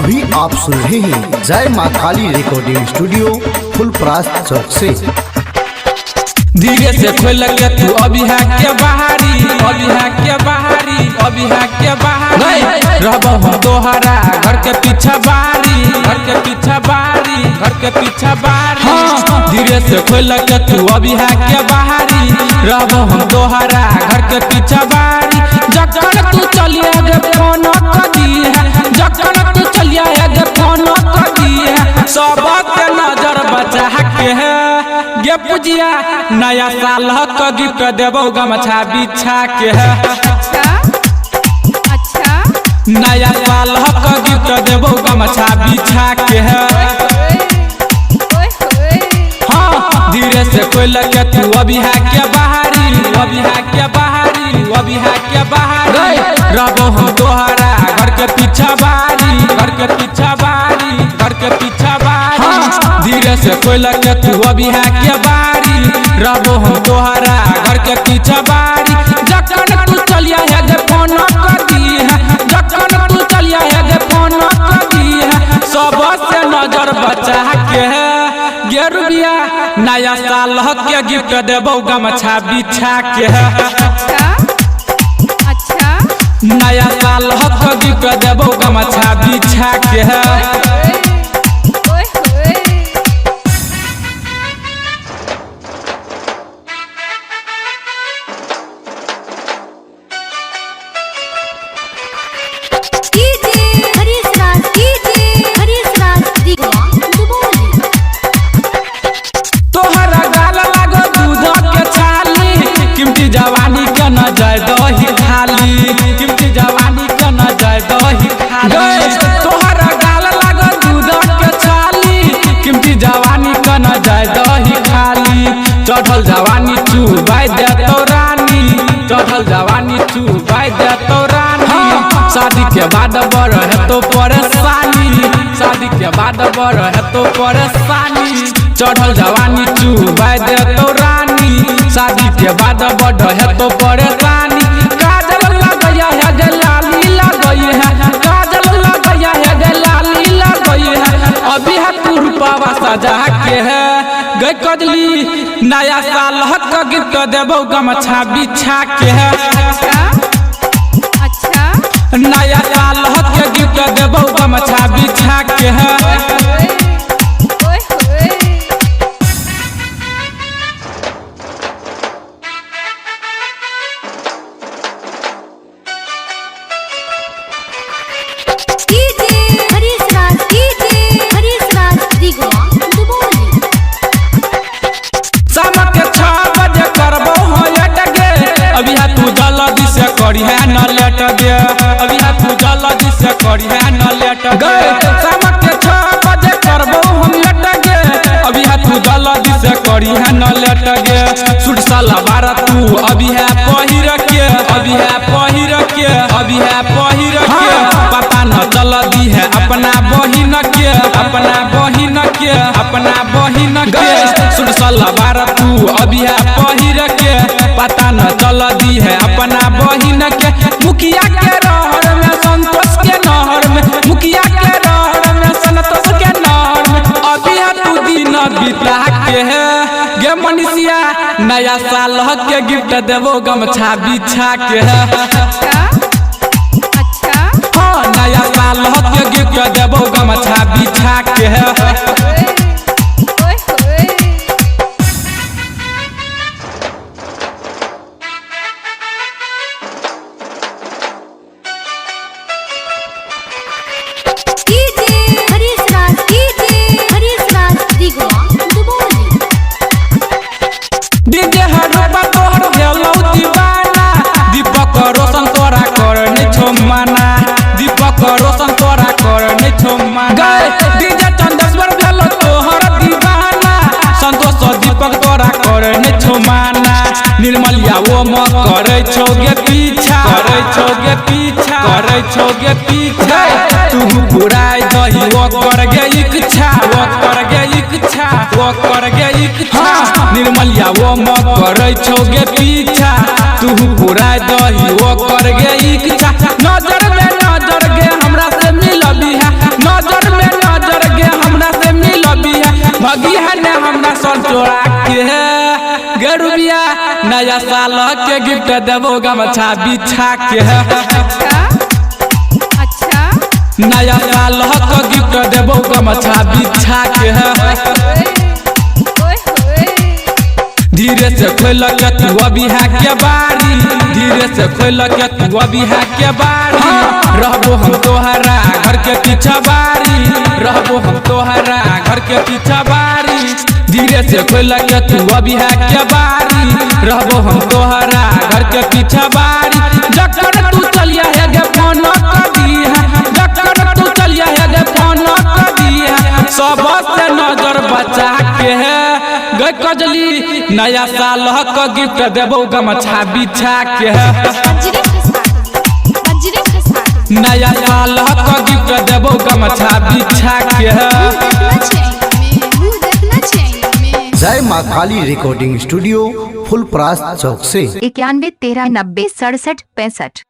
अभी आप सुन रहे हैं जय माँ काली रिकॉर्डिंग स्टूडियो फुलपरास चौक से। धीरे से खोल के तू अभी है के बाहरी, अभी है के बाहरी, अभी है के बाहरी। रहबो हम तोहरा घर के पीछा बारी, घर के पीछा बारी, घर के पीछा बारी। हाँ, धीरे से खोल के तू अभी है के बाहरी, रहबो हम तोहरा घर के पीछा बारी। जखन तू चलिया गे फोन कर दी है, जखन तू चलिया गे फोन कर दी है, सबके नजर बचा के है गे पुजिया। नया साल का गिफ्ट देबो गमछा बिछा के है। अच्छा अच्छा। नया साल का गिफ्ट देबो गमछा बिछा के है। ओए होए। हाँ, धीरे से खोल के तू अभी है के बाहरी, अभी है के बाहरी, अभी है के बाहरी। रहबो हम तोहरा घर के पीछा बारी, घर के पीछा बारी, घर के पीछा बारी। हाँ, धीरे से खोल के तू अभी है के बारी, रहबो हम तोहरा घर के पीछा बारी। जखन तू चलिया है गे फोन कर दी है, जखन तू चलिया है गे फोन कर दी है, सबसे नजर बचा के है गे रुबिया। नया साल के गिफ्ट देबो गमछा बिछा के है। अच्छा अच्छा। नया साल के गिफ्ट देबो गमछा बिछा के है। ओए होए। डीजे हरीश राज, डीजे हरीश राज दीवा दुबोली। तोहरा गाल लागो दूध के छाली, कीमती जवानी के न जाय दही खाली, कीमती जवानी के न जाय दही खाली। तोहरा गाल लागो दूध के छाली, कीमती जवानी के न जाय दही खाली। चढ़ल जवानी चुबाई दे तो रानी, चढ़ल जवानी चुबाई दे तो रानी। शादी के बाद बड़ है तो परेशानी, शादी के बाद बड़ है तो परेशानी। चढ़ल जवानी चुबाई दे तो रानी, शादी के बाद बड़ है तो परेशानी। काजल लगैया है गे लाली लगई है, काजल लगैया है गे लाली लगई है, अभी है तू रूपावा सजा के है गई कजली। नया साल का गिफ्ट देबो गमछा बिछा के है। अच्छा अच्छा। नया साल के गिफ्ट देबो गमछा बिछा के है। ओए होए। डीजे हरीश राज, डीजे हरीश राज दीवा दुबोली। शाम के 6 बजे करबो हो गे, अभी है तू जल्दी से करी है न लेट गे, अभी है तू जल्दी से करी है न लेट गे। शाम के 6 बजे करबो हम लेट गे, अभी है तू जल्दी से करी है न लेट गे। सूट सलवार तू अभी है पहिर के, अभी है पहिर के, अभी है पहिर के। पता न चल दी है अपना बहिन के, अपना बहिन के, अपना बहिन के। सूट सलवार तू अभी है पहिर के, पता न चल दी है अपना बहिन के। मुखिया के रहर में संतोष के नहर में, मुखिया के रहर में संतोष के नहर में, अभी है तू दिन बिता के है गे मनीषिया। नया साल के गिफ्ट देबो गमछा बिछा के है। अच्छा अच्छा। हाँ, नया साल के गिफ्ट देबो गमछा बिछा के है। ओए होए। डीजे हरीश राज, डीजे हरीश राज दीवा दुबोली। डीजे हरुपा तोहर भेलौ दीवाना, दीपक रोशन तोरा कर नै छौ माना, दीपक रोशन तोरा कर नै छौ माना। डीजे चंदेश्वर भेलौ तोहर दीवाना, संतोष दीपक तोरा कर नै छौ माना। निर्मलिया ओ म करै छौ गे पीछा, करै छौ गे पीछा, करै छौ गे पीछा। तू पुराय दही ओ कर गे इच्छा, ओ कर गे इच्छा, ओ कर गे इच्छा। निर्मलिया ओ म करै छौ गे पीछा, तू पुराय दही ओ कर गे इच्छा। नजर में नजर गे हमरा से मिलबी है, नजर भगी है ने हमरा सन चोरा के। गरुबिया नया साल के गिफ्ट देबो गमछा बिछा के। अच्छा अच्छा। नया साल के गिफ्ट देबो गमछा बिछा के। ओए ओए होए। धीरे से खोल के तू अभी है के बारी, धीरे से खोल के तू अभी है के बारी। रहबो हम तोहरा घर के पीछा बारी, रहबो हम तोहरा घर के पीछा बारी। धीरे से खोल के तू अभी है के बारी, रहबो हम तोहरा घर के पीछा बारी। जकर तू चलिया है गे फोन कर दी है, जकर तू चलिया है गे फोन कर दी है, सबसे नजर बचा के है। गई कजली नया साल के गिफ्ट देबो गमछा बिछा के। बजरी खसा बजरी खसा। नया साल के गिफ्ट देबो गमछा बिछा के। देखना चाहिए में मुंह देखना चाहिए में। जय माँ काली रिकॉर्डिंग स्टूडियो फुलपरास चौक से। 91 13 90 67 65।